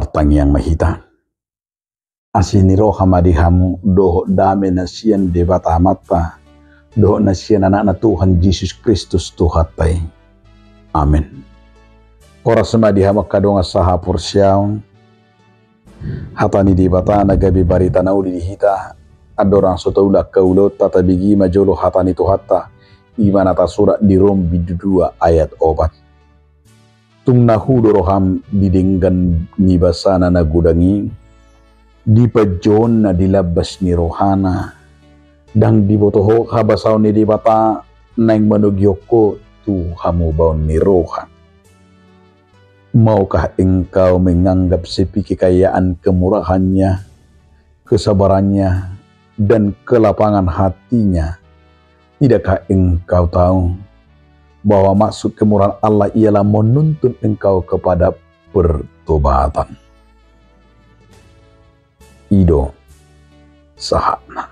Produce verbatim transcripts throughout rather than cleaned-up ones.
Tangiang ma hita. Asi ni roha ma di hamu dohot dame na sian Debata Amanta dohot na sian Anakna Tuhan Jesus Kristus Tuhanta i. Amen. Horas ma di hamu angka dongan sahaporseaon. Hata ni Debata na gabe barita na uli di hita, andorang so taula angka ulaonta, tabege ma jolo hata ni Tuhanta, i ma na tarsurat di Rom bindu dua ayat opat. Tung na hu do roham di denggan ni basana na godang i, di panjouonna di lambas ni rohana, ndang diboto ho habasaon ni Debata naeng manogihon ho tu hamubaon ni roha. Maukah engkau menganggap sepi kekayaan kemurahan-Nya, kesabaran-Nya, dan kelapangan hati-Nya? Tidakkah engkau tahu bahwa maksud kemurahan Allah ialah menuntun engkau kepada pertobatan? I do sahatna.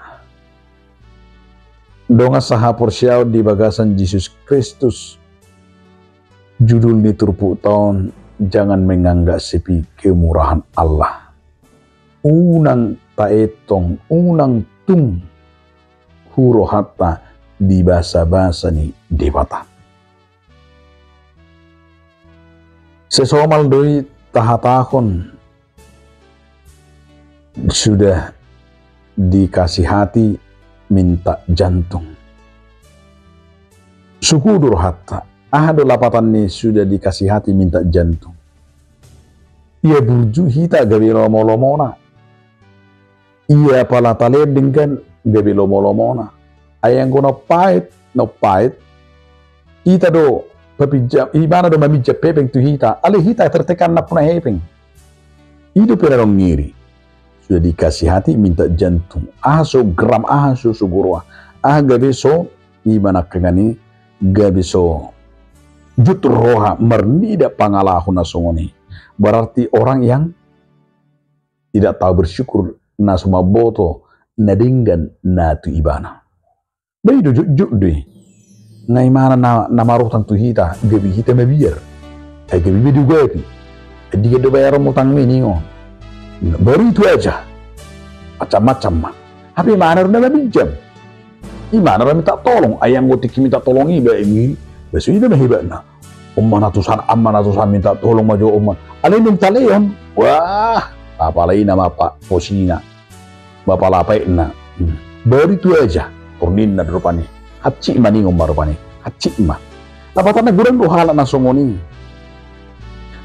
Dongan sahaporseaon di bagasan Jesus Kristus, judul ni turpukta on, jangan menganggap sepi kemurahan Allah. Unang taetong, unang tung hu rohanta di basabasa ni Debata. Sesomal do i tahatahon, sudah dikasih hati minta jantung. Suku do rohanta, aha do lapatan ni sudah dikasih hati minta jantung? Ia burju hita gabe lomolomona. Ia pala talean denggan gabe lomolomona. Ai anggo na paet, na paet, hita do papinjam, ibana do maminjam hepeng tu hita. Alai hita tertekan nampuna hepeng. I do pe na dong ngiri. Sudah dikasih hati minta jantung. Aha so geram, aha so, so goroa. Aha gabe so, ibana kengani, gabe so jut roha marnida pangalaho na songon i. Berarti orang yang tidak tahu bersyukur, na so mamboto na denggan na tu ibana. Ba i do jotjot do i. Nga imana na, na marutang tu hita, gabe hita mabiar. Ai gabe be diugapi. Ai diga do bayaron utang ni ningon. Baru itu aja. Macam-macam ma. Hape imana do na maminjam. Imana do na minta tolong. Ai anggo tingki minta tolong i ba i, ba so i do ma hebatna. Umma na tusan, amma na tusan minta tolong ma jo umma. Alai dung taleon. Wah, apala i nama pa posina. Bapa lapetna. Hmm. Baru itu aja. Torninna do rupani. Hansit ma ningon ma rupani. Hansit ma. Lapatanna godang do halak na songon i.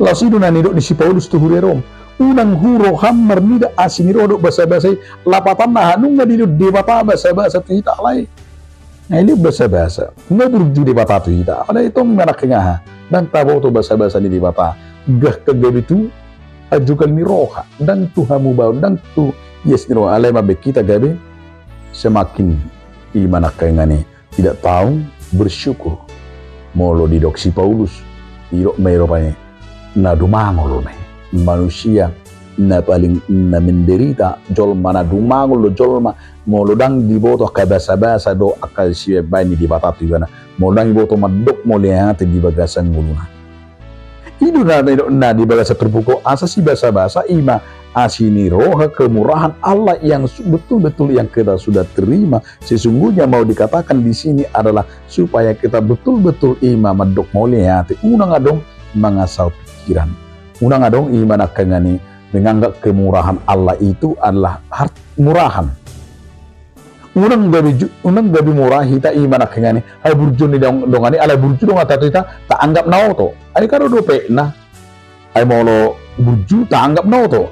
Laos i do na nidok ni si Paulus tu huria Rom. Unang hu roham marnida asi ni roha dohot basabasa i. Lapatanna aha nunga dilehon Debata basabasa tu hita alai. Nga dilehon basabasa. Nga burju Debata tu hita. Alai tong i manang aha. Ndang taboto basabasa ni Debata. Gahkan gabe tu hajugal ni roha. Ndang tu hamubaon. Ndang tu ias ni roha. Alai mambaen hita gabe semakin i manang aha i. Tidak tahu bersyukur. Molo didok si Paulus, didok ma i rupani na dumangol ma i. Manusia na paling na menderita, jolma na dumangol do jolma, molo ndang diboto angka basabasa dohot angka sibaen ni Debata tu ibana. Molo ndang diboto mandok mauliate di bagasan ngoluna. I do na, na di bagasan turpuk on, asa sibasabasa i ma asi ni roha kemurahan Allah yang su-, betul-betul yang kita sudah terima. Sesungguhnya mau dikatakan di sini adalah supaya kita betul-betul i ma mandok mauliate. Unang adong mangasal pikiran. Unang adong i ma na kengani menganggap kemurahan Allah itu adalah hart-, murahan. Unang gabe ju-, unang gabe mura hita i ma na kengani haburjuon ni dong-, dongan i, alai burju do nga ta tu hita taanggap na oto. Ai karo dope na. Ai molo burju taanggap na oto.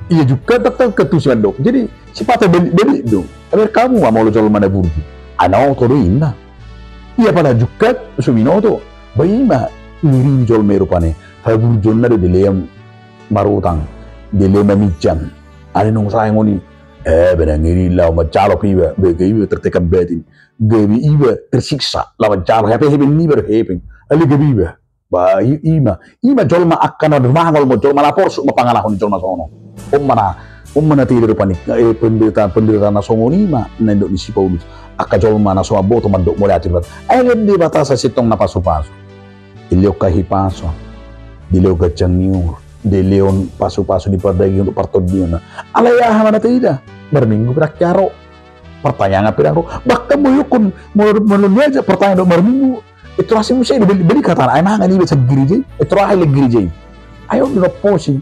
Ia jungkat, tak, tak, ketu si mandok. Jadi sipata balik-balik do. Ai kamu ma molo jolma na burju. Ai na oto do inna. Ia pala jungkat so binoto. Ba i ma ngiri ni jolma i rupani. Haburjuonna do dilehon marutang. Dilehon maminjam. Alai nung sae ngoni. Eh, ba na ngiri laho manjalo pe iba, ba gabe iba tertekan batin. Gabe iba tersiksa, laho manjalo hape hepeng niba do hepeng. Alai gabe iba. Ba i, i ma, i ma jolma angka na dumangol ma, jolma na porsuk ma pangalaho ni jolma songon on. On ma na, on ma na tida rupani, eh, penderitaan, penderitaan na songon i ma na nidok ni si Paulus. Angka jolma na so mamboto mandok mauliate tu Debata. Ai lehon Debata sasintong na pasupasu. Dilehon hahipason. Dilehon ganjang ni umur. dilehon pasu-pasu ni pardagingon dohot partondionna. Alai aha ma na taida? Marminggu pe ndang hea ro. Partangiangan pe ndang ro. Bahkan molo ihuthon, molo, molo niajak partangiangan dohot marminggu, pintor asi muse, balik, balik hatana, ai mangan iba sian gereja i, pintor aha i lehon gereja i. Ai on do na posi.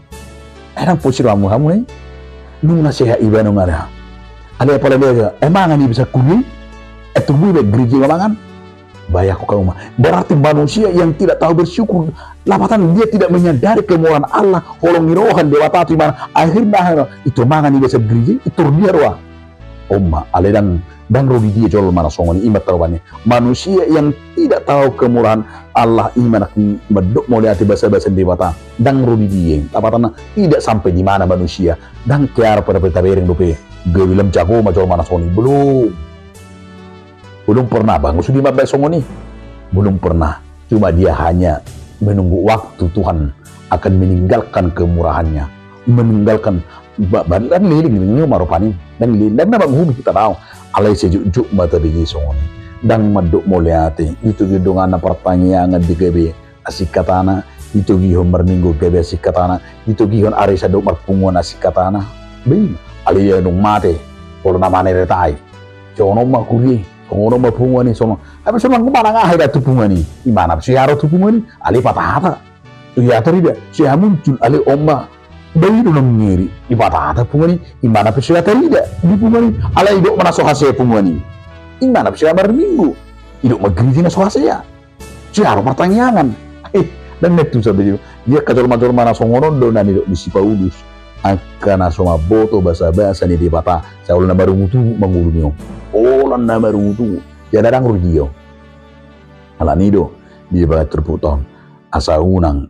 Ai ndang posi ro hamu, hamu na i. Nunga sehat iba nunga ra. Alai apala dia, ai mangan iba sian kuria i. Ai tubu iba gereja i mangan. Bayangkon hamu ma. Berarti manusia yang tidak tahu bersyukur. Lapatan dia tidak menyadari kemurahan Allah. Holong ni roha ni Debata tu ibana. Akhirna aha do? Pintor mangan iba sian gereja i, pintor dia roha. On ma, alai ndang, ndang ro di dia jolma na songon i, i ma taruhanna. Manusia yang tidak tahu kemurahan Allah, i ma na mandok mauliate basa-basa ni Debata. Ndang ro di dia, lapatanna tidak sampai di mana manusia. Ndang hea ro pe tabereng dope. Gabe lam jago ma jolma na songon i. Belum. Belum pernah, Bang. Sudah mambaen songon i. Belum pernah. Cuma dia hanya menunggu waktu Tuhan akan meninggalkan kemurahannya. Meninggalkan ba-, ba-, ndang leleng, leleng ma rupani. Ndang leleng, ndang na manguhumi hita, daong. Alai sejujur ma tabege songon i. Ndang mandok mauliate, ditogihon donganna partangiangan di gabe asing hatana, ditogihon marminggu gabe asing hatana, ditogihon arisan dohot marpunguan asing hatana. Bing, alai ia dung mate, olo na maneretai. Songon on ma kuria i, songon on ma punguan i, songon. Hape songon on manang aha iba tu punguan i. Imana pe so hea ro tu punguan i, alai patahata. So hea tarida, so hea muncul, alai on ma. Ba i do na mangeri, dipatahata punguan i, imana pe so hea tarida di punguan i, alai didok ma na so hasea punguan i. Imana pe so hea marminggu, didok ma gereja na so hasea. So hea ro partangiangan. Eh, ndang na tusa be. Ia angka jolma-jolma na songon on do na nidok ni si Paulus. Angka na so mamboto basa-basa ni Debata. Sai holan na marungutungut mangulumi on. Holan na marungutungut. Ia ndang ro di dia on. Alani i do, di bagas turpukta on. Asa unang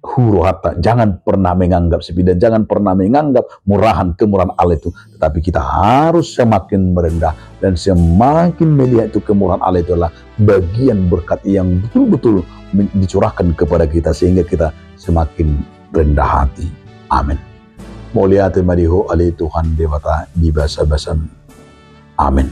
hurang hata, jangan pernah menganggap sepindah, jangan pernah menganggap murahan kemurahan Allah itu. Tetapi kita harus semakin merendah dan semakin melihat itu kemurahan Allah itu adalah bagian berkat yang betul-betul men-, dicurahkan kepada kita sehingga kita semakin rendah hati. Amin. Mauliate ma di Ho ale Tuhan Debata di basa-basaM. Amin.